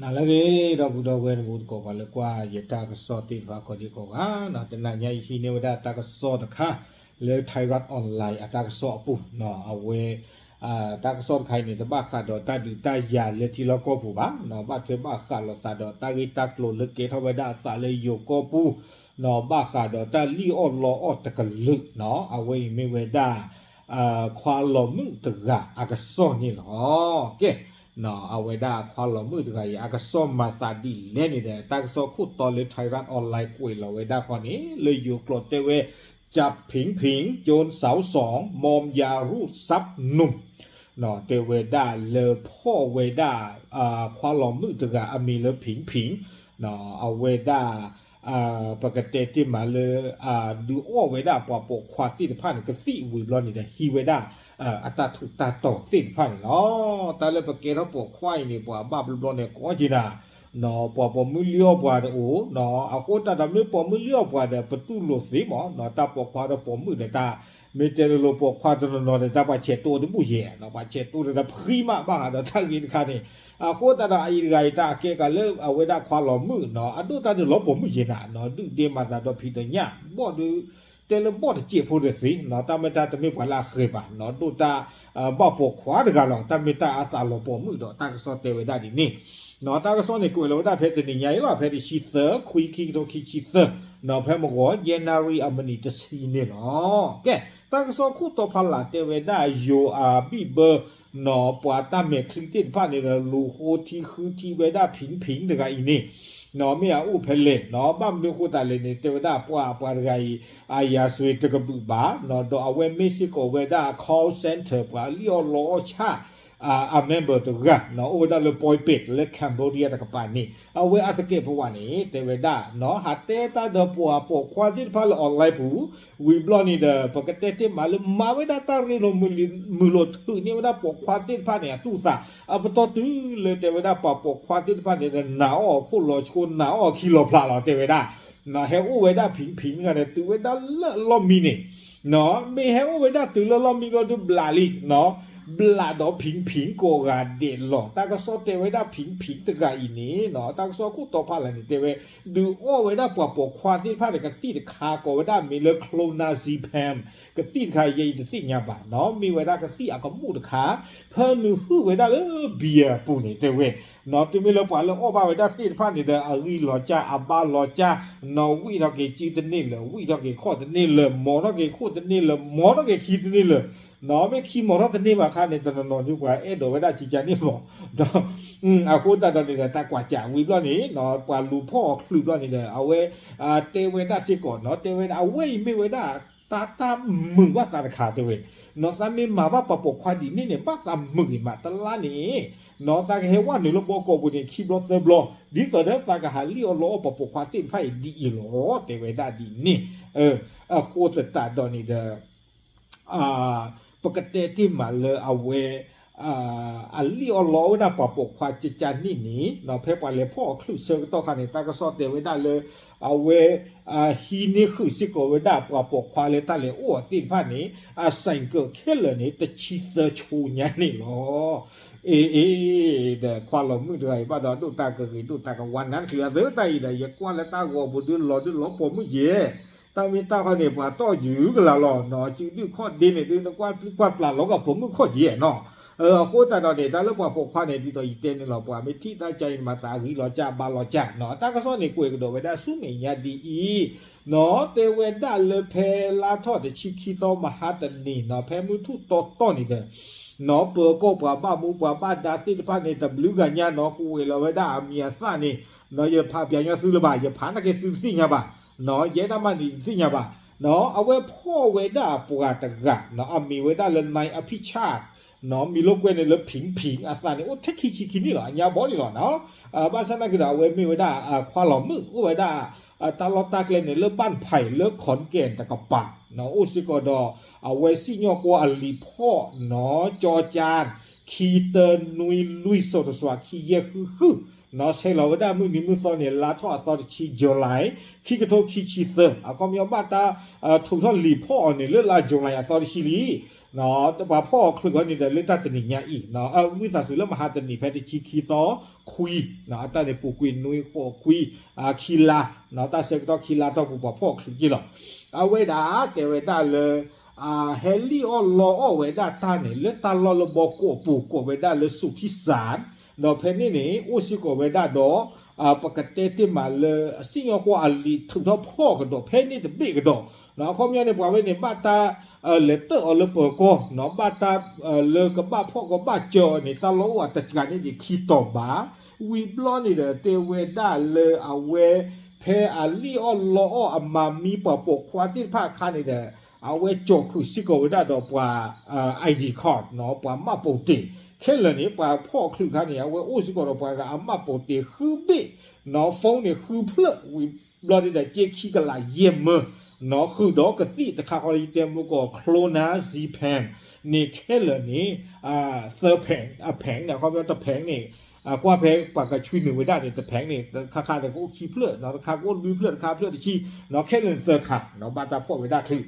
ဟါလၢအဂ့ၤ ဒီပုၢ်ဒီဝဲၢ်တံၤသကိး ပှၤလၢကွၢ်ယတၢ်ကစီၣ်သ့ၣ်တဖၣ်ကိးဒံကိးဂၤ, တနၤညါအံၤဟံးန့ၢ်ဝဲဒၣ်တၢ်ကစီၣ်တခါ လၢ Thairath Online အတၢ်ကစီၣ်အပူၤ, အဝဲ တၢ်ကစီၣ်တခါအံၤန့ၣ် တဘၣ်ဃးဒီးတၢ်ဒုးတၢ်ယၤလၢထံလီၢ်ကီၢ်ပူၤဘၣ်, ဘၣ်ထွဲဘၣ်ဃးလိာ်သးဒီးတၢ်ဂ့ၢ်တၢ်ကျိၤလၢကဲထီၣ်ဝဲဒၣ်အသးလၢယိၤကီၢ်ပူၤ, ဘၣ်ဃးဒီးတၢ်လံၣ်အီၣ်လီအီၣ်တကလုာ်, အဝဲအံၤမ့ၢ်ဝဲဒၣ် ခွါလီၤမုၣ်တဂၤအကစီၣ်န့ၣ်လီၤ. ကဲ, အဝဲဒၣ်ခွါလီၤမုၣ်တဂၤအံၤ အကစီၣ်မၤသးဒ်လဲၣ်န့ၣ်ဒီး တၢ်ကစီၣ်ခိၣ်တီလၢ Thairath Online ကွဲးလီၤဝဲဒၣ်ဃီန့ၣ် လၢယိၤကျိာ်တဲဝဲ จับผิงผิง โจรสาวสอง มอมยารูดทรัพย์หนุ่ม တဲဝဲဒၣ်လၢဖီၣ်ဝဲဒၣ် ခွါလီၤမုၣ်တဂၤအမံၤလၢ ผิงผิง, အဝဲဒၣ် ပကတဲတ့ၢ်မးလၢ ဒုးအီၣ်ဝဲဒၣ်ပှၤပိာ်ခွါသ့ၣ်တဖၣ်န့ၣ် ကသံၣ်ဝံၤဘျီန့ၣ်ဒီး ဟံးဝဲဒၣ် အတၢ်ထူးတၢ်တီၤသ့ၣ်တဖၣ်န့ၣ်လီၤ. တၢ်လၢပကဲထီၣ်ပိာ်ခွါအံၤန့ၣ် ပှၤဘၣ်ဘျီဘျီန့ၣ် ကိးက့ၤနၤ, ပှၤပိာ်မုၣ်လံၣ်အီၣ်ပှၤတအိၣ်, အဃိသတးဒီးမ့ၢ်ပိာ်မုၣ်လံၣ်အီၣ်ပှၤဒီး ပတူၢ်လိာ်သ့မး, တၢ်ပိာ်ခွါဒီးပိာ်မုၣ်ဒီးတၢ် မ့ၢ်တဲလိၤလိၤပိာ်ခွါတနီၤနီၤဒီး တၢ်ပှၤဆဲးတိတဘူၣ်ယဲၢ်, ပှၤဆဲးတိဒီးတဖှံမး ဘၣ်ဃးဒီးတၢ်ဂ့ၢ်တခါန့ၣ်, အဃိသတးဒီးအအံၤတဂၤအံၤ တၢ်အကဲကးလၢအဝဲဒၣ်ခွါလီၤမုၣ်နီၤ အဒိၣ်တၢ်ဒုးလီၤပိာ်မုၣ်ယဲၢ်နၤ, ဒုၣ်ဒ့မၤသးဒီးဖံးဒီးညၣ် ဘီၣ်ဒုး တဲလၢဘီၣ်တစဲးဖိတသ့နီၤ, တၢ်မ့ၢ်တၢ်တမ့ၢ်ပှၤလၢအဃဲၤဘၣ်နီၤ, ဒိၣ်တၢ် ဘၣ်ပိာ်ခွါတဂၤလီၤ, တၢ်မ့ၢ်တၢ်အသးလီၤပိာ်မုၣ်ဒီး တၢ်ကစီၣ်တဲဝဲဒၣ်ဒ်န့ၣ်, တၢ်ကစီၣ်န့ၣ်ကွဲးလီၤဝဲဒၣ်ဖဲတနံၤညါအံၤလီၤ, ဖဲတဆံသၢ ခွံ ခံကထိခံဆံသၢ, ဖဲမုၢ်ဂီၤ ယဲၢ်နၣ်ရံၣ်အမံးနံးတဆံန့ၣ်လီၤ. ကဲ, တၢ်ကစီၣ်ခိၣ်တီဖးလၢ်တဲဝဲဒၣ် ယိၤအဘံၣ်ဘၢ နီၤ ပှၤတၢ်မဲာ်ချံသ့ၣ်တဖၣ်န့ၣ်ဒီး လူၤဃိထံဃုထံဝဲဒၣ် ผิงผิง တဂၤအံၤန့ၣ်နီၤ, မ့ၢ်အအိၣ်ဖဲလဲၣ်နီၤ, ဘၣ်မနုၤအဃိသတးလဲၣ်န့ၣ် တဲဝဲဒၣ်ပှၤ ပှၤတဂၤအံၤ အရာဇဝင်တကဘုၣ်ဘၣ်နီၤ, ဒီးအဝဲမ့ၢ်စ့ၢ်ကီးဝဲဒၣ် call center ပှၤလံၣ်အီၣ်လီအီၣ်ဆၣ် အ member တဂၤနီၤ, အိၣ်ဝဲဒၣ်လၢ Poipet လၢ Cambodia တကပၤန့ၣ်, အဝဲအသကဲးပဝးန့ၣ် တဲဝဲဒၣ်နီၤ, ဟးတဲတၢ်ဒီးပှၤပိာ်ခွါသ့ၣ်တဖၣ်လၢ online ပူၤ ဝံၤဘျီန့ၣ်ဒီး ပကတဲတ့ၢ်မးလၢမၤဝဲဒၣ်တၢ်ရ့လိာ်မုာ်လီၤ မုာ်လီၤထုးန့ၢ်ဝဲဒၣ်ပိာ်ခွါသ့ၣ်တဖၣ်န့ၣ် အသူၣ်အသး အပတီၢ်တုၤလၢတဲဝဲဒၣ်ပှၤပိာ်ခွါသ့ၣ်တဖၣ်န့ၣ်ဒီး နာ်အီၣ်အခိၣ်လီၤဆိ နာ်အီၣ်အခံလီၤဖျးလီၤ တဲဝဲဒၣ်, ဟဲအိၣ်ဝဲဒၣ် ผิงผิง တဂၤန့ၣ် တုၤဝဲဒၣ်လၢအလီၢ်မံန့ၣ် မ့ၢ်ဟဲအိၣ်ဝဲဒၣ်တုၤလၢလီၢ်မံဘျီဒုးဘျးလံ, ဘျးဒီး ผิงผิง ကိးဂၤဒဲးလီၤ. တၢ်ကစီၣ်တဲဝဲဒၣ် ผิงผิง တဂၤအံၤန့ၣ်နီၤ, တၢ်ကစီၣ်ခိၣ်တီဖးလၢ်န့ၣ် တဲဝဲ ဒုးအီၣ်ဝဲဒၣ်ပှၤပိာ်ခွါသ့ၣ်တဖၣ်န့ၣ် ကသံၣ်တခါ ကိးဝဲဒၣ်မံၤလၢ clonazepam ကသံၣ်တခါ ယဲအံၤတသ့ၣ်ညါဘၣ်နီၤ, မ့ၢ်ဝဲဒၣ်ကသံၣ်အကမူၣ်တခါ ဖၢနုာ်ဟုၣ်ဝဲဒၣ်လၢ beer ပူၤန့ၣ် တဲဝဲ နီၤ, တုၤမ့ၢ်လၢပှၤလၢအီၣ်ဘၣ်ဝဲဒၣ်သ့ၣ်တဖၣ်န့ၣ်ဒီး အဂံၢ်လီၤကၢ် အဘါလီၤကၢ်နီၤ, ဝံၣ်ထီၣ်က့ၤစုတန့ၢ်လၢၤ ဝံၣ်ထီၣ်က့ၤခီၣ်တန့ၢ်လၢၤ, မီၤထီၣ်က့ၤခိၣ်တန့ၢ်လၢၤ မီၤထီၣ်က့ၤခံတန့ၢ်လၢၤ, နီၤ, မ့ၢ်ခံမီၤထီၣ်တန့ၢ်ဘၣ်ခါန့ၣ် တနီၤနီၤဒုးပှၤအဲၣ်ဒိးဝဲဒၣ်ကံကန့ၣ်မီၤ, အဃိသတးဒီးန့ၣ်ဒီး တၢ်ကွၢ်ကၢ်ဝံၤဘျီန့ၣ်နီၤ, ပှၤလူၤဖီၣ်အီၤချုးဘျီန့ၣ်ဒီး အဝဲ တဲဝဲဒၣ်စ့ၢ်ကီးနီၤ, တဲဝဲဒၣ် အဝဲအံၤမ့ၢ်ဝဲဒၣ် တၢ် တၢ်မုာ်ဘၣ်သးတခါ တဲဝဲ, နီၤ, သးမ့ၢ်မၤဘၣ်ပှၤပိာ်ခွါဒ်န့ၣ်န့ၣ် ဘၣ်သးမုာ်ဂ့ၤမး တလါန့ၣ် နီၤ, သးကဟဲဝဲနုာ်လၢဘီကီၢ်ပူၤန့ၣ် ခံဘျီသၢဘျီ ဒ်သိးဒီးသးကဟးလံၣ်အီၣ်လီအီၣ်ပှၤပိာ်ခွါသ့ၣ်တဖၣ်အံၤဒ်အံၤလီၤ တဲဝဲဒၣ်ဒ်န့ၣ်, အဃိသတးဒီးန့ၣ်ဒီး ပကတဲတ့ၢ်မးလၢအဝဲ အလံၣ်အီၣ်လီအီၣ်ဝဲဒၣ်ပှၤပိာ်ခွါကကန့ၣ်န့ၣ်နီၤ, ဖဲပှၤလဲၤဖီၣ်အီၤချုးဆၢကတီၢ်ခါန့ၣ် တၢ်ကစီၣ်တဲဝဲဒၣ်လၢ အဝဲ ဟံးန့ၢ်ဃုာ်စ့ၢ်ကီးဝဲဒၣ်ပှၤပိာ်ခွါလၢတၢ်လဲၤအိၣ်အီၤသ့ၣ်တဖၣ်န့ၣ် အဆိုင်ကယ်ခဲလၢာ်န့ၣ် တဆံသၢဆိညါန့ၣ်လီၤ. အ့ အ့ ဒီးခွါလီၤမုၣ်တဂၤအံၤဘၣ်ဒီး ဒိၣ်တၢ်ကဂ့ၤ ဒိၣ်တၢ်ကဝါနါတချုးအသၢတၢ်အံၤဒီး ယကွၢ်လၢတၢ်ဂီၤပူၤဒုးလီၤဒုးလီၤပိာ်မုၣ်ယဲၢ် တၢ်မ့ၢ်တၢ်ဃီန့ၣ် ပှၤတီၢ်ယုၢ်ကလာ်လီၤနီၤ, စုဒုၣ်ခီၣ်ဒ့န့ၣ် ဒုးနကွၢ်ပျၢ်လီၤကီၢ်ပိာ်မုၣ်ခီၣ်ယဲၢ်နီၤ, အဃိသတးဒီးန့ၣ် တၢ်လၢပှၤပိာ်ခွါန့ၣ် ဒ်သိးယတဲန့ၣ်လီၤ, ပှၤမ့ၢ်ထံၣ်တၢ်ကါအံၤမၤသးအဂံၢ်လီၤကၢ်ဘါလီၤကၢ်နီၤ, တၢ်ကစီၣ်န့ၣ် ကွဲးကဒီးဝဲဒၣ်ဆူမဲာ်ညါဒ်အံၤ နီၤ, တဲဝဲဒၣ်လၢဖဲလါထီၣ်တဆံခံသီမဟါတနံၤနီၤ, ဖဲမုၢ်ထူၣ်တီတီန့ၣ်ဒီး နီၤ, ပၢၤကီၢ်ပှၤဘၣ်မူပှၤဘၣ်ဒါသ့ၣ်တဖၣ်န့ၣ် တဘျုးဂၤညါနီၤ, ကွဲးလီၤဝဲဒၣ်အမံၤအသၣ်န့ၣ်, နီၤ, ယဖးပျးညီသုလၢၤဘၣ်, ယဖးနာ်က့သုတသ့ၣ်ညါဘၣ်, နီၤ, ယဲဒၣ်မးန့ၣ်တသ့ၣ်ညါဘၣ်, နီၤ, အဝဲဖီၣ်ဝဲဒၣ်ပှၤတဂၤနီၤ, အမံၤဝဲဒၣ်လၢ နၢၣ်အဖံၣ်ဆၣ် နီၤ, မံၤလိာ်ကွဲန့ၣ်လၢ ဖံးဖံး အသးန့ၣ် အိၣ်ထဲခံဆံခံနံၣ်လီၤ, အညါဘီန့ၣ်လီၤနီၤ, ဘၣ်ဆၣ်နာ်က့ဒီး အဝဲမ့ၢ်ဝဲဒၣ် ခွါလီၤမုၣ် အိၣ်ဝဲဒၣ် တၢ်လီၢ်တၢ်ကျဲန့ၣ် လၢဘၣ်ဖၢၣ် လၢခီၣ်ကဲၣ်တကပၤ, နီၤ, အိၣ်စ့ၢ်ကီးဒီး အဝဲစံၣ်ညီၣ်ကွီၢ်အလံာ်ဖီၣ်နီၤ, ကၠီကၠါ ခံတၢနွံလွံၢ်စိၤတစွၤ ခံယဲၢ်ဃုဃု, နီၤ, ဆဲးလီၤဝဲဒၣ်မုၢ်နံၤမုၢ်သီန့ၣ် လါထီၣ်အသီတဆံ July ခံကထိခံဆံသၢ, အခီပညီဘၣ်တၢ်ထုးထီၣ်လံာ်ဖီၣ်အီၤန့ၣ် လၢလါ July အသီတဆံလံ, ပှၤဖီၣ်အီၤချုးအီၤန့ၣ်ဒီး လၢတၢ်တနံၤညါအံၤ ဝံသးစူၤလၢမဟါတနံၤ ဖဲတဆံခံသီခွံ အတၢ်န့ၣ် ပူၤကွံာ်နွံဃိးခွံ ခံလါ တၢ်ဆၢကတီၢ်ခံလါတီၢ်ပူၤ ပှၤဖီၣ်အီၤချုးက့လီၤ. အဝဲဒၣ်တဲဝဲဒၣ်လၢ ဟဲလံၣ်အီၣ်လီအီၣ်ဝဲဒၣ်တၢ်န့ၣ် လၢတၢ်လီၢ်လၢဘီကီးပူၤ ကိးဝဲဒၣ်လၢ စူၤထံစၣ် ဒီးဖဲန့ၣ်န့ၣ် အိၣ်စ့ၢ်ကီးဝဲဒၣ်ဒီး ပကတဲတ့ၢ်မးလၢ စံၣ်ညီၣ်ကွီၢ်အလံာ်ထုးထီၣ်ဖီၣ်ကဒီး ဖဲန့ၣ်တဘ့ၣ်ကဒီး အခီပညီန့ၣ် ပှၤဝဲန့ၣ် ဘၣ်တၢ် လဲၤတၢၣ်အီၤလၢပၢၤကီၢ် ဘၣ်တၢ် လၢကဘၣ်ဖီၣ်ကဘၣ်စၢၤအီၤန့ၣ် တၢ်လီၢ်အိၣ်အတစှၤန့ၣ်ဒံးခံတီၤဘၣ်. ဝံၤဘျီန့ၣ်ဒီး တဲဝဲဒၣ်လၢအဝဲ ဖဲအလံၣ်အီၣ်လီအီၣ်အမၤမံပှၤပိာ်ခွါသ့ၣ်တဖၣ်အခါန့ၣ်ဒီး အဝဲကၠီၤဃုာ်စ့ၢ်ကီးဝဲဒၣ်ဒီးပှၤ ID card ပှၤမှတ်ပုံတင် ခဲလၢာ်န့ၣ် ပှၤဖီၣ်အီၤချုးအခါန့ၣ် အဝဲအိၣ်စ့ၢ်ကီးဒီးပှၤဂၤအမှတ်ပုံတင်ဃုဘ့ၣ် phone န့ၣ်ဃုဖျၢၣ် ဝံၤဘျီန့ၣ်ဒီး က့ခံကလးယဲၢ်မၢ ဃုာ်ဒီးကသံၣ်တခါဃီ ယတဲမုၢ်ကီး Klarna Z-Pay န့ၣ်ခဲလၢာ်န့ၣ် သၢဖဲး အဖဲးန့ၣ် အခီပညီတဖဲးန့ၣ် ကွၢ်ဖဲပှၤကဆွံနုာ်ဝဲဒၣ်န့ၣ် တဖဲးန့ၣ် တခါခါန့ၣ်ကအိၣ်ခံဖျၢၣ် တခါကအိၣ်လွံၢ်ဖျၢၣ် တခါဖျၢၣ်တဆံ ခဲလၢာ်န့ၣ်သၢခါ ဘၣ်တၢ်ဖီၣ်ဝဲဒၣ်ချုး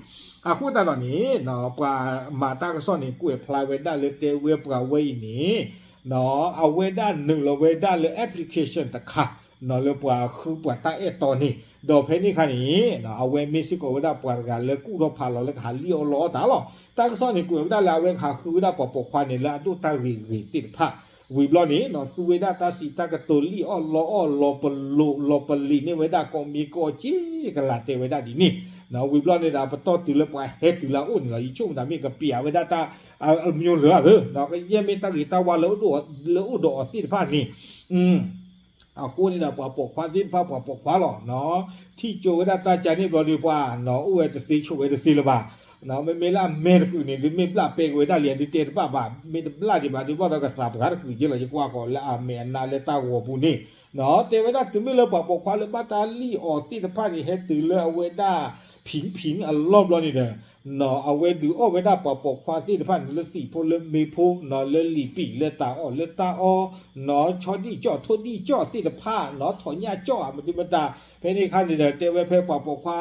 အဃိသတးဒီးန့ၣ် ပှၤမၤတၢ်ကစီၣ်န့ၣ် ကွဲးဖျါဝဲဒၣ်လၢတဲဝဲပှၤဝဲအံၤန့ၣ် အဝဲဒၣ်နုာ်လီၤဝဲဒၣ်လၢ application တခါ လၢပှၤဃုပှၤတၢ်အဲၣ်တီန့ၣ် ဒီးဖဲန့ၣ်အခါန့ၣ် အဝဲမ့ၢ်စ့ၢ်ကီးဝဲဒၣ်ပှၤတဂၤလၢကူၣ်ထီၣ်ဖးလီၤလၢကဟးလံၣ်အီၣ်လီအီၣ်တၢ်လီၤ. တၢ်ကစီၣ်န့ၣ် ကွဲးဝဲဒၣ်လၢအဝဲကဟးဃုဝဲဒၣ်ပှၤပိာ်ခွါန့ၣ် လၢအဒိၣ်တၢ်ဂ့ၤဂ့ၤသ့ၣ်တဖၣ် ဝံၤဘျီန့ၣ် သူဝဲဒၣ်တၢ်စံးတၢ်ကတိၤလံၣ်အီၣ်လီအီၣ် လီၤပလိာ် လီၤပလံးန့ၢ်ဝဲဒၣ်ကိးမံၤကိးက့ကလးတဲဝဲဒၣ်ဒ်န့ၣ် ဝံၤဘျီန့ၣ်ဒီး ပတီၢ်တုၤလၢပှၤဟဲတုၤလၢအအိၣ်န့ၣ်လီၤ. ယဆိကမိၣ်တၢ်မ့ၢ်ကပျးဝဲဒၣ်တၢ် အမျိုးလၢအဂ့ၤ ကယဲၢ်မ့ၢ်တၢ်ဂ့ၤတၢ်ဝါလၢ လၢအိၣ်ဒီးအီၤသ့ၣ်တဖၣ်န့ၣ် အဃိန့ၣ်ဒီး ပှၤပိာ်ခွါသ့ၣ်တဖၣ် ပှၤပိာ်ခွါလီၤ. ထံၣ်ကၠိဝဲဒၣ်တၢ်ကါန့ၣ်ဘျီဒီး ပှၤနီၤ အိၣ်ဝဲတသ့ဆိးဝဲတသ့လၢၤဘၣ်. မ့မ့ၢ်လၢအမဲာ်တကုာ်န့ၣ် ဒုးမ့ၢ်ဘျၣ်ပဲက့ၤဝဲဒၣ်လံ ဒုးတဲတဘၣ်ဘၣ်. မ့ၢ်တဘျၣ်ဒံးဘၣ်ဒုးဘၣ်ဒီးကသးပှၤတကုာ်က့လီၤ. ယကွၢ်ဃီၤလၢအမဲာ်အနါလၢတၢ်ဂီၤပူၤန့ၣ် တဲဝဲဒၣ်တုၤမ့ၢ်လၢပှၤပိာ်ခွါလၢဘၣ်တၢ်လံၣ်အီၤသ့ၣ်တဖၣ်န့ၣ် ဟဲတုၤလၢအဝဲဒၣ် ဖံးဖံးအလီၢ်ဘျီန့ၣ်ဒီး အဝဲဒုးအီၣ်ဝဲဒၣ်ပှၤပိာ်ခွါသ့ၣ်တဖၣ်န့ၣ် လၢသံးဖိလၢမ့ၢ်ဖိ လၢလံာ်ပံာ်လၢတၢ်အီၣ်လၢတၢ်အီ ဆီဒံၣ်ကၠီၣ်ထိၣ်ဒံၣ်ကၠီၣ်သ့ၣ်တဖၣ် ထီၣ်ညၣ်ကၠီၣ်ဧါ မနုၤမတၤ ဖဲန့ၣ်အခါန့ၣ်ဒီး တဲဝဲဖဲပှၤပိာ်ခွါ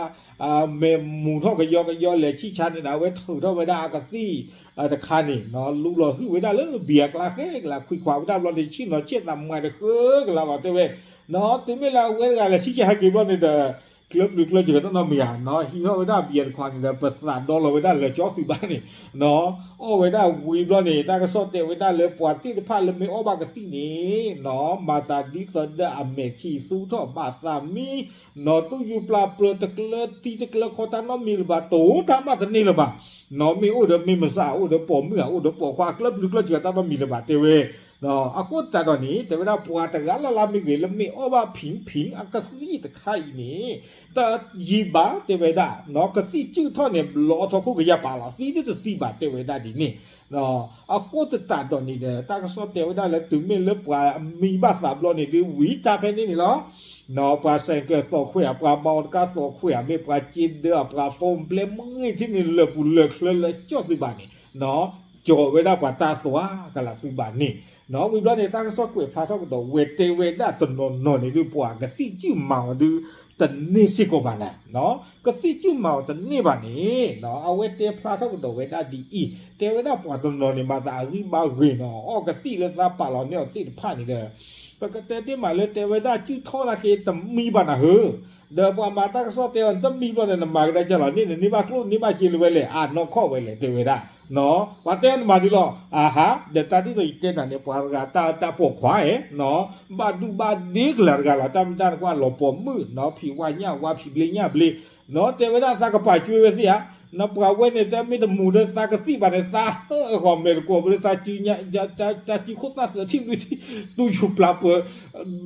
မဲာ်မူၤထီၣ်ကယီကယီလဲၤဆံၣ်ဆါန့ၣ်ဒီး အဝဲထုးထီၣ်ဝဲဒၣ်အကသံၣ်တခါန့ၣ် လူလီၤဟုၣ်ဝဲဒၣ်လၢဘံၣ်အကျါဃဲကလး ခွံခွးဝဲဒၣ်ဘျီန့ၣ် ဆ့ၣ်နီၤဆ့ၣ်သးမၤတဃၢကလးလီၤ တဲဝဲ တုၤမ့ၢ်လၢအဝဲတဂၤလဲၤဆံၣ်ဆါဟဲက့ၤဘျီန့ၣ်ဒီး ကျၢပျုၤကျၢစၢၤတၢ်နီတမံၤဧါ ဟံးထီၣ်ဝဲဒၣ်ဘံၣ်တခွးန့ၣ်ဒီး ပသးဒီလီၤဝဲဒၣ်လၢာ်ကၠီသုးဘၣ်န့ၣ် အီၣ်ဝဲဒၣ်ဝံၤဘျီန့ၣ် တၢ်ကစီၣ်တဲဝဲဒၣ်လၢပှၤသ့ၣ်တဖၣ်လၢမ့ၢ်အီၣ်ဘၣ်ကသံၣ်န့ၣ် မၤသးဒ်သိးဒီးအမဲာ်ခံးသူထီၣ်ဘၣ်သးမံ နီၤ သူၣ်ယူၤပျၢ်ပျၢၤတကျၢၤသံတကျၢၤခီတၢ်နီတမံၤလၢၤဘၣ် တိၤတၢ်မးတန့ၢ်လၢၤဘၣ် နီၤမ့ၢ်အိၣ်ဒီးမ့ၢ်မဆါ အိၣ်ဒီးပိာ်မုၣ် အိၣ်ဒီးပိာ်ခွါ ကျၢပျုၤကျၢစၢၤတၢ်နီတမံၤလၢၤဘၣ် တဲဝဲ အဃိသတးဒီးန့ၣ် တဲဝဲဒၣ်ပှၤတဂၤလၢ်လၢ်မ့ၢ်ဂ့ၤ လၢမ့ၢ်အီၣ်ဘၣ်ဖံးဖံးအကသံၣ်တခါအံၤန့ၣ် တယံာ်ဘၣ်တဲဝဲဒၣ် ကသံၣ်စုၣ်ထီၣ်န့ၣ် လီၤအီၣ်ထီၣ်ခိၣ်ကယၤပာ်လီၤ သံဒၣ်တသံဘၣ်တဲဝဲဒၣ်ဒ်န့ၣ် အဃိသတးဒီးန့ၣ်ဒီး တၢ်ကစီၣ်တဲဝဲဒၣ်လၢ တုၤမ့ၢ်လၢပှၤမံဘၣ်သးဘျီန့ၣ် ဒုးဝံၤတၢ်ဖဲန့ၣ်န့ၣ်လီၤ ပှၤစဲးကျၢၤသီၣ်ခွဲးဧါ ပှၤမၤအီၣ်တကါသီၣ်ခွဲးဧါ မ့ၢ်ပှၤစ့ဒၢ ပှၤဖိပျဲမုၢ်ဂ့ၤထံန့ၣ် လၢာ်ပူၤလၢာ်ချၢလၢာ်ကၠီၣ်သုးဘၣ်န့ၣ် ကၠီဝဲဒၣ်ပှၤတၢ်သွါကလးသုးဘၣ်န့ၣ် ဝံၤဘျီန့ၣ် တၢ်ကစီၣ်ကွဲးဖျါထီၣ်ကဒီးဝဲတဲဝဲဒၣ်တနီၤနီၤန့ၣ် ဒုးပှၤကသံၣ်စုၣ်မၤအီၤဒုး တန့ၢ်စ့ၢ်ကီးဘၣ်နၤ ကသံၣ်စုၣ်မၤအီၤတန့ၢ်ဘၣ်န့ၣ် အဝဲတဲဖျါထီၣ်ကဒီးဝဲဒၣ်ဒ်အံၤ တဲဝဲဒၣ်ပှၤတနီၤန့ၣ် မၤသးအဂံၢ်ဘါဂ့ၤနီၤ အီၣ်ကသံၣ်လၢသးပာ်လီၤန့ၢ်အီၤသ့ၣ်တဖၣ်န့ၣ်ဒီး ပကတဲတ့ၢ်မးလၢတဲဝဲဒၣ်စုၣ်ထီၣ်နာ်က့တမံဘၣ်နၤဧၢ ဒီးပှၤမၤတၢ်ကစီၣ်တဲအီၤ နတမံဘျီန့ၣ် နမၤကဒါကၢ်လီၤန့ၣ် နန့ၢ်ဘၣ်ကျိၣ်န့ၢ်ဘၣ်စ့လၢၤဝဲလဲၣ် အနီၢ်ခီၣ်ဝဲလဲၣ်တဲဝဲဒၣ် ပှၤတဲအီၤနမၤဒ်လီၤ အဟါ ဒီးတၢ်ဒ်သိးယတဲနၤန့ၣ် ပှၤတဂၤတၢ်တၢ်ပိာ်ခွါဧၢ ဘၣ်ဒူၣ်ဘၣ်ဒ့ကလၤတဂၤလီၤ တၢ်မ့ၢ်တၢ်နကွၢ်လီၤပိာ်မုၣ်နီၤ ဖံးဝါညၣ်ဝါ ဖံးဘျ့ညၣ်ဘျ့ နီၤ တဲဝဲဒၣ်သးကပာ်ကွံာ်ဝဲသ့ၣ်ဧါ နပှၤဝဲန့ၣ် တၢ်မ့ၢ်တမူၤဒီးသးကသံၣ်ဘၣ်န့ၣ် သးဟၢအဂီၢ်မဲာ်တကိးပူၤလၢသးစုညါ တၢ်စုခိၣ်သၣ်သၢထံၣ်လွံၢ်ထံၣ် သူၣ်ယူၤပျၢ်ပၢၤ ဘျံး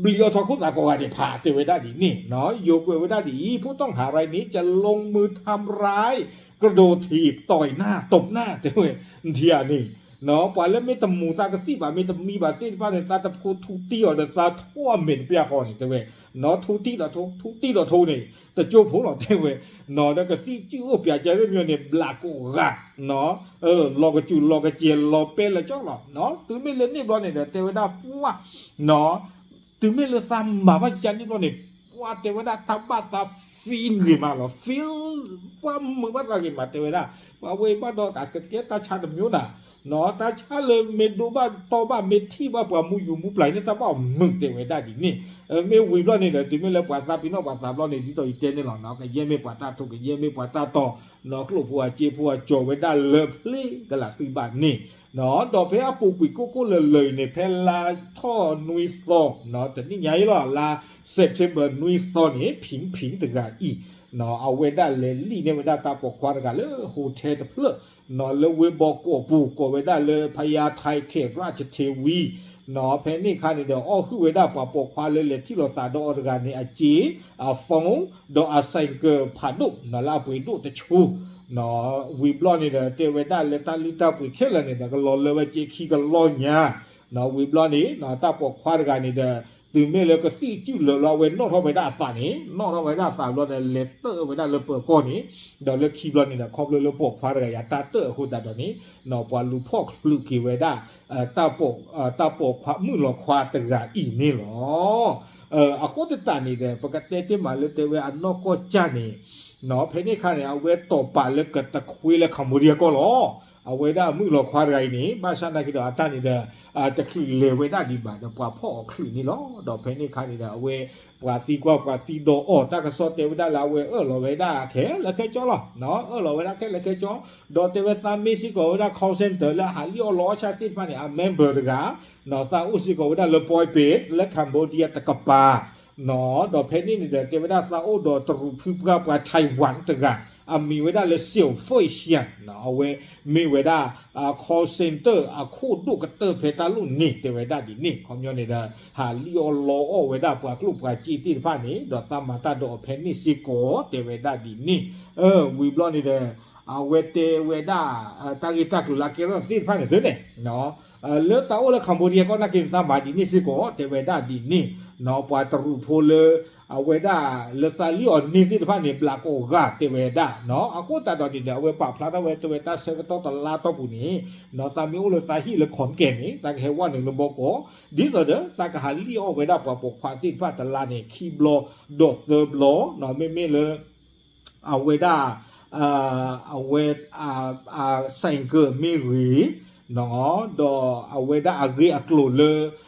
အီၣ်ထီၣ်ခိၣ်သးကိးဂၤဒဲးဖး တဲဝဲဒၣ်ဒ်န့ၣ် ယိၤကွဲးဝဲဒၣ်ဒ်အံၤ ผู้ต้องหารายนี้จะลงมือทำร้าย กระโดดถีบ ต่อยหน้า ตบหน้า တဲဝဲ ဒ်န့ၣ် ပှၤလၢမ့ၢ်တမူၤသးကသံၣ်ဘၣ် မ့ၢ်တမံဘၣ်သ့ၣ်တဖၣ်န့ၣ် သးတဖိထူတံၢ်အီၤဒီးသးထိၣ်အမဲာ်တပျၢ်ဃီန့ၣ် တဲဝဲ နီၤ ထူတံၢ်ဒီးထိ ထူတံၢ်ဒီးထိန့ၣ် တကၠိဖိလီၤ တဲဝဲ နီၤ ဒီးကသံၣ်စုၣ်အိၣ်ပျးကဲလၢမ့ၢ်န့ၣ် ဘျးကိးဂၤ နီၤ လီၤကစူၤလီၤကစဲၤလီၤပဲလၢာ်ကၠီလီၤ နီၤ တုၤမ့ၢ်လၢန့ၣ်ဘျီန့ၣ်ဒီး တဲဝဲဒၣ်ပှၢ် နီၤ တုၤမ့ၢ်လၢသးမၤဘၣ်ကန့ၣ်ဘျီန့ၣ် ပှၢ်တဲဝဲဒၣ်တၢ်ဘၣ်သး feel ဂ့ၤမးလီၤ feel ပှၢ်မုာ်ဘၣ်သးဂ့ၤမး တဲဝဲဒၣ် အဝဲအံၤဘၣ်ဒီး အကကဲတၢ်ဆါတမံၤနၤ, တၢ်ဆါလၢမ့ၢ်ဒိဘၣ်တီဘၣ် မ့ၢ်ထံၣ်ဘၣ်ပှၤမူယူၤမူပျၢ်န့ၣ် တၢ်ဘၣ်အီၤမုာ် တဲဝဲဒၣ်ဒ်န့ၣ်. မ့ၢ်ဝံၤဘျီန့ၣ်ဒီး တုၤမ့ၢ်လၢပှၤသးပ့ၤနီၣ်ပှၤသးဘျီန့ၣ် ဒ်သိးယတဲန့ၣ်လီၤ, ကယဲၢ်မ့ၢ်ပှၤတၢ်ထူ ကယဲၢ်မ့ၢ်ပှၤတၢ်တီၤ, ကျိၣ်ဖိအစ့ဖိအကၠီၤဝဲဒၣ်လၢဖျ့ကလးသုဘၣ်န့ၣ်, ဒီးဖဲအပူၤကွံာ်ကိၢ်ကိၢ်လၢၤလၢၤအံၤန့ၣ် ဖဲလါထီၣ်နွံသီ တနံၣ်ညါအံၤလီၤ, လါ September နွံသီန့ၣ် ဖံဖံတဂၤအံၤ အဝဲဒၣ်လဲၤလံၣ်န့ၢ်ဝဲဒၣ်တၢ်ပိာ်ခွါတဂၤလၢ hotel တဖျၢၣ် လၢဝ့ၢ်ဘီကီၢ်ပူၤ ကိးဝဲဒၣ်လၢ ဖယါထဲခဲးရၣ်ကထ့ဝံၤ, ဖဲန့ၣ်အခါန့ၣ်ဒီး အီၣ်ဟုၣ်ဝဲဒၣ်ပှၤပိာ်ခွါလၢလဲၤထံၣ်လိာ်သးဒီးအီၤတဂၤန့ၣ် အစ့ အ phone ဒီးအ ဆိုင်ကယ် ဖးဒိၣ် လၢအပှ့ၤဒိၣ်တဆူ ဝံၤဘျီန့ၣ်ဒီး တဲဝဲဒၣ်လၢတၢ်လုၢ်တၢ်ပှ့ၤခဲလၢာ်န့ၣ်ဒီး ကလီၤလၢဝဲစ့ခံကလီညါ, ဝံၤဘျီန့ၣ် တၢ်ပိာ်ခွါတဂၤန့ၣ်ဒီး တုၤမ့ၢ်လၢကသံၣ်စုၣ်လၢာ်လီၤ အဝဲနီၣ်ထီၣ်ဝဲဒၣ်အသးန့ၣ် နီၣ်ထီၣ်ဝဲဒၣ်အသးဘျီဒီး လဲၤတၢၣ်ဝဲဒၣ်လၢပၢၤကီၢ်န့ၣ်, ဒီးလၢခံဘျီန့ၣ်ဒီး ခီဖျိလၢပိာ်ခွါတဂၤအံၤ တၢ်တၢၣ်အဃိသတးဒီးန့ၣ် ပှၤလူၤဖီၣ်ချုးက့ၤဝဲဒၣ် တၢ်ပိာ်ခွါမုၣ်လီၤခွါတဂၤအံၤန့ၣ်လီၤ. အဃိသတးန့ၣ်ဒီး ပကတဲတ့ၢ်မးလၢတဲဝဲအနီၢ်ကီၢ်စၢ်န့ၣ် ဖဲန့ၣ်အခါန့ၣ် အဝဲတီၢ်ပာ်လၢကတခွ့လၢ Cambodia ကီၢ်လီၤ. အဝဲဒၣ်အမုၣ်လီၤခွါတဂၤအံၤန့ၣ် ဘၣ်ဆၣ်နာ်က့ဒီးအတၢ်န့ၣ်ဒီး တချုးလဲၤဝဲဒၣ်ဒံးဘၣ်ဒီး ပှၤဖီၣ်အီၤချုးန့ၣ်လီၤ. ဒီးဖဲန့ၣ်အခါန့ၣ်ဒီး အဝဲ ပှၤသံကွၢ်ပှၤသံဒီးအီၤ တၢ်ကစီၣ်တဲဝဲဒၣ်လၢအဝဲအၢၣ်လီၤဝဲဒၣ်ခဲလၢာ်ခဲဆ့လီၤ. အၢၣ်လီၤဝဲဒၣ်ခဲလၢာ်ခဲဆ့, ဒီးတဲဝဲသးမ့ၢ်စ့ၢ်ကီးဝဲဒၣ် call center လၢအဟးလံၣ်အီၣ်လီအီၣ်ဆၣ်သ့ၣ်တဖၣ်န့ၣ် အ member တဂၤ, သးအိၣ်စ့ၢ်ကီးဝဲဒၣ်လၢ Pohnpei လၢ Cambodia တကပၤ ဒီးဖဲန့ၣ်န့ၣ်ဒီး တဲဝဲဒၣ်သးအိၣ်ဒီးတရူးဖုပှၢ်ပှၤ Taiwan တဂၤ, အမံၤဝဲဒၣ်လၢ Xiao Fei Xian, အဝဲမ့ၢ်ဝဲဒၣ် call center အခိၣ်ဒိၣ်ကတၢၢ်ဖဲတၢ်လိၣ်န့ၣ် တဲဝဲဒၣ်ဒ်န့ၣ်. ခီပညီန့ၣ်ဒီး ဟးလံၣ်အီၣ်လီအီၣ်ဝဲဒၣ်ပှၤကျိၣ်ပှၤစ့သ့ၣ်တဖၣ်န့ၣ် ဒီးသးမၤတၢ်ဒီးအီၤဖဲန့ၣ်စ့ၢ်ကီး တဲဝဲဒၣ်ဒ်န့ၣ်. ဝံၤဘျီန့ၣ်ဒီး အဝဲတဲဝဲဒၣ် တၢ်ဂ့ၢ်တၢ်ကျိၤလၢအကဲထီၣ်သ့ၣ်တဖၣ်န့ၣ်သ့န့ၣ် လၢသးအိၣ်လၢ Cambodia ကီၢ်နာ်က့န့ၣ် သးမၤဒ်န့ၣ်စ့ၢ်ကီး တဲဝဲဒၣ်ဒ်န့ၣ်. ပှၤတရူးဖိလၢ အဝဲဒၣ်လၢသးလံၣ်အီၤန့ၢ်သ့ၣ်တဖၣ်န့ၣ် ဘျးကိးဂၤ တဲဝဲဒၣ်. အဃိသတးဒီးန့ၣ်ဒီး အဝဲပာ်ဖျါထီၣ်ဝဲ တဲဝဲတၢ်ဆၢကတီၢ်တလါတီၢ်ပူၤန့ၣ် သးမ့ၢ်အိၣ်လၢသးဟံၣ်လၢ ခိၣ်ကဲန့ၣ် သးကဟဲဝဲနုာ်လၢဘီကီး ဒ်သိးဒီး သးကဟးလံၣ်အီၣ်ဝဲဒၣ်ပှၤပိာ်ခွါသ့ၣ်တဖၣ်တလါန့ၣ် ခံဘျီဒီးသၢဘျီ မ့မ့ၢ်လၢ အဝဲဒၣ် အဝဲ ဆိုင်ကယ် မ့ၢ်ဂ့ၤ, ဒီးအဝဲဒၣ်အဂ့ၢ်အကျိၤလၢ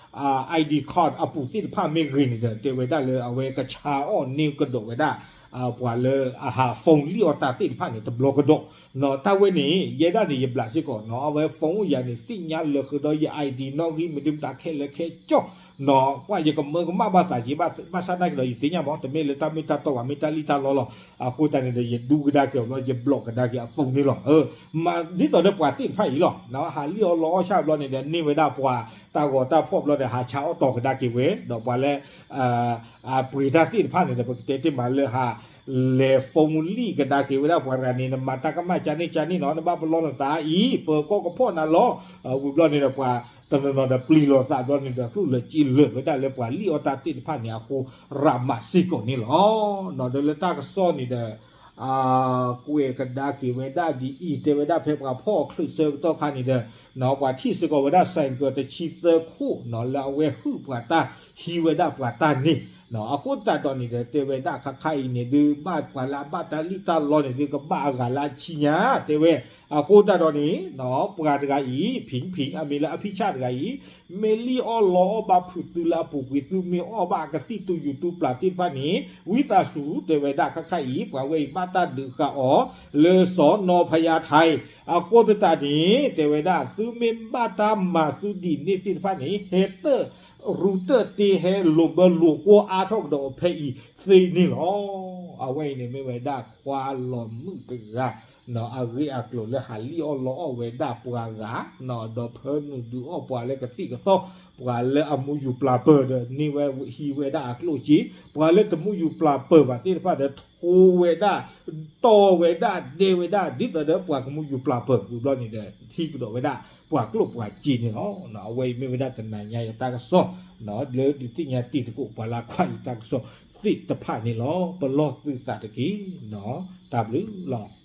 ID card အပူၤသ့ၣ်တဖၣ်မ့ၢ်ဂ့ၤန့ၣ်ဒီး တဲဝဲဒၣ်လၢအဝဲကဆါအီၣ်န့ၢ်ကဒီးဝဲဒၣ် ပှၤလၢအဟး phone လံၣ်အီၣ်တၢ်သ့ၣ်တဖၣ်န့ၣ် တဘျီကဒီး. တၢ်ဝဲန့ၣ် ယဲဒၣ်န့ၣ် ယဘျးစ့ၢ်ကီးနီၤ အဝဲ phone အိၣ်ယၤန့ၣ် သ့ၣ်ညါလၢာ်ဃုာ်ဒီးယ ID နီၣ်ဂံၢ်မ့ၢ်ဒ်မတၤခဲလၢာ်ခဲဆ့ နီၤ ပှၤယကမၢကမၣ်ဘၣ်သးက့ၤ ဘၣ်ဆၣ်နာ်က့ဒီး ယသ့ၣ်ညါမး တမ့ၢ်လၢတၢ်မ့ၢ်တၢ်တီဘၣ် မ့ၢ်တၢ်လံၣ်တၢ်လီလီၤ. အဃိသတးန့ၣ်ဒီး ယဒူကဒါက့ၤအီၤဘျီ ယဘျီးကဒါက့ၤအ phone န့ၣ်လီၤ. ဒ်သိးဒီးပှၤသ့ၣ်တဖၣ်အံၤလီၤ ဟးလံၣ်အီၣ်လီအီၣ်ဆၣ်ဘျီန့ၣ်ဒီး န့ၢ်ဝဲဒၣ်ပှၤတၢ်ဂီၤတၢ်ဖီၣ်ဘျီဒီး ဟးဆါအီၣ်တီၤကဒါက့ၤဝဲ ဒီးပှၤလၢ ပှ့ၤတၢ်သ့ၣ်တဖၣ်န့ၣ်ဒီး ပကတဲတ့ၢ်မးလၢဟး လဲၤ phone လံၣ်ကဒါက့ၤဝဲဒၣ်ပှၤတဂၤန့ၣ် နမၤတၢ်ကမၣ်ကန့ၣ်ကန့ၣ်နီၤ နဘၣ်ပလီၢ်နသးအံၤ ပၢၤကီၢ်ကဖီၣ်နၤလီၤ. ဝံၤဘျီန့ၣ်ဒီး ပှၤတနီၤနီၤဒီးပျံၤလီၤသးဘျီန့ၣ်ဒီး ကျိၣ်လၢာ်စ့လၢာ်ဝဲဒၣ်လၢပှၤလံၣ်အီၣ်တၢ်သ့ၣ်တဖၣ်န့ၣ် အဃိရၤမးစ့ၢ်ကီးန့ၣ်လီၤ. ဒီးလၢတၢ်ကစီၣ်န့ၣ်ဒီး ကွဲးကဒါက့ၤဝဲဒၣ်ဒ်အံၤ တဲဝဲဒၣ်ဖဲပှၤဖီၣ်အီၤချုးဆၢကတီၢ်ခါန့ၣ်ဒီး ပှၤထံၣ်စ့ၢ်ကီးဝဲဒၣ် ဆိုင်ကယ် တဆံသၢခိၣ်နီၤ လၢအဝဲဟုၣ်ပှၤတၢ်ဟံးဝဲဒၣ်ပှၤတၢ်န့ၣ် အဃိသတးဒီးန့ၣ်ဒီး တဲဝဲဒၣ်ခါခါအံၤန့ၣ်ဒုး ဘၣ်ပှၤလၢအဘၣ်တၢ်လံၣ်တၢ်လီန့ၣ်ဒုး ကဘၣ်အဂၤလၢအဆံညါ တဲဝဲ. အဃိသတးဒီးန့ၣ် ပှၤတဂၤအံၤ ဖံးဖံး အမံၤလၢအဖံးဆၣ်တဂၤအံၤ မ့ၢ်လံၣ်အီၣ်လီအီၣ်ဘၣ်ဖုးသုလၢအပူၤကွံာ် သုမ့ၢ်အီၣ်ဘၣ်အကသံၣ်တူၢ်ယူၤတူၢ်ပျၢ်သ့ၣ်တဖၣ်န့ၣ် ဝံသးစူၤ တဲဝဲဒၣ်ခါခါအံၤ ပှၤဝဲအံၤဘၣ်တၢ်ဒုးဃာ်အီၤ လၢစီၤနီၤဖယါထဲ အဃိသတးန့ၣ် တဲဝဲဒၣ် သုမ့ၢ်ဘၣ်တၢ်မၤသုဒ်န့ၣ်သ့ၣ်တဖၣ်န့ၣ် ဟဲတၢၣ်ရူတၢၣ်တ့ ဟဲလိာ်ဘၢလိာ်ကွီအါထီၣ်ကဒီးအီၤဖဲအံၤသ့န့ၣ်လီၤ. အဝဲအံၤန့ၣ်မ့ၢ်ဝဲဒၣ်ခွါလီၤမုၣ်တဂၤ အဂ့ၢ်အကျိၤလၢဟးလံၣ်အီၣ်လီအီၣ်ဝဲဒၣ်ပှၤဂၤ ဒီးဖၢနုာ်ဒုးအီၣ်ပှၤလၢကသံၣ်ကသီ ပှၤလၢအမူယူၤပျၢ်ပၢၢ်ဒီး န့ၢ်ဝဲဟံးဝဲဒၣ်အကျိၣ်စ့ ပှၤလၢတမူယူၤပျၢ်ပၢၢ်ဘၣ်သ့ၣ်တဖၣ်ဒီး ထိဝဲဒၣ် တီၢ်ဝဲဒၣ် ဒဲဝဲဒၣ် ဒ်သိးဒီးပှၤကမူယူၤပျၢ်ပၢၢ်ဝံၤဘျီန့ၣ်ဒီး ဟံးကဒီးဝဲဒၣ်ပှၤကျိၣ်ပှၤစ့န့ၣ်လီၤ. အဝဲအံၤမ့ၢ်ဝဲဒၣ်တနၤညါအံၤတၢ်ကစီၣ် လၢဒုးသ့ၣ်ညါတံၤသကိးပှၤလၢအကွၢ်အံၤတၢ်ကစီၣ်သ့ၣ်တဖၣ်န့ၣ်လီၤ. ပလီၢ်သုသးတက့ၢ်. တၢ်ဘျုးလီၤ.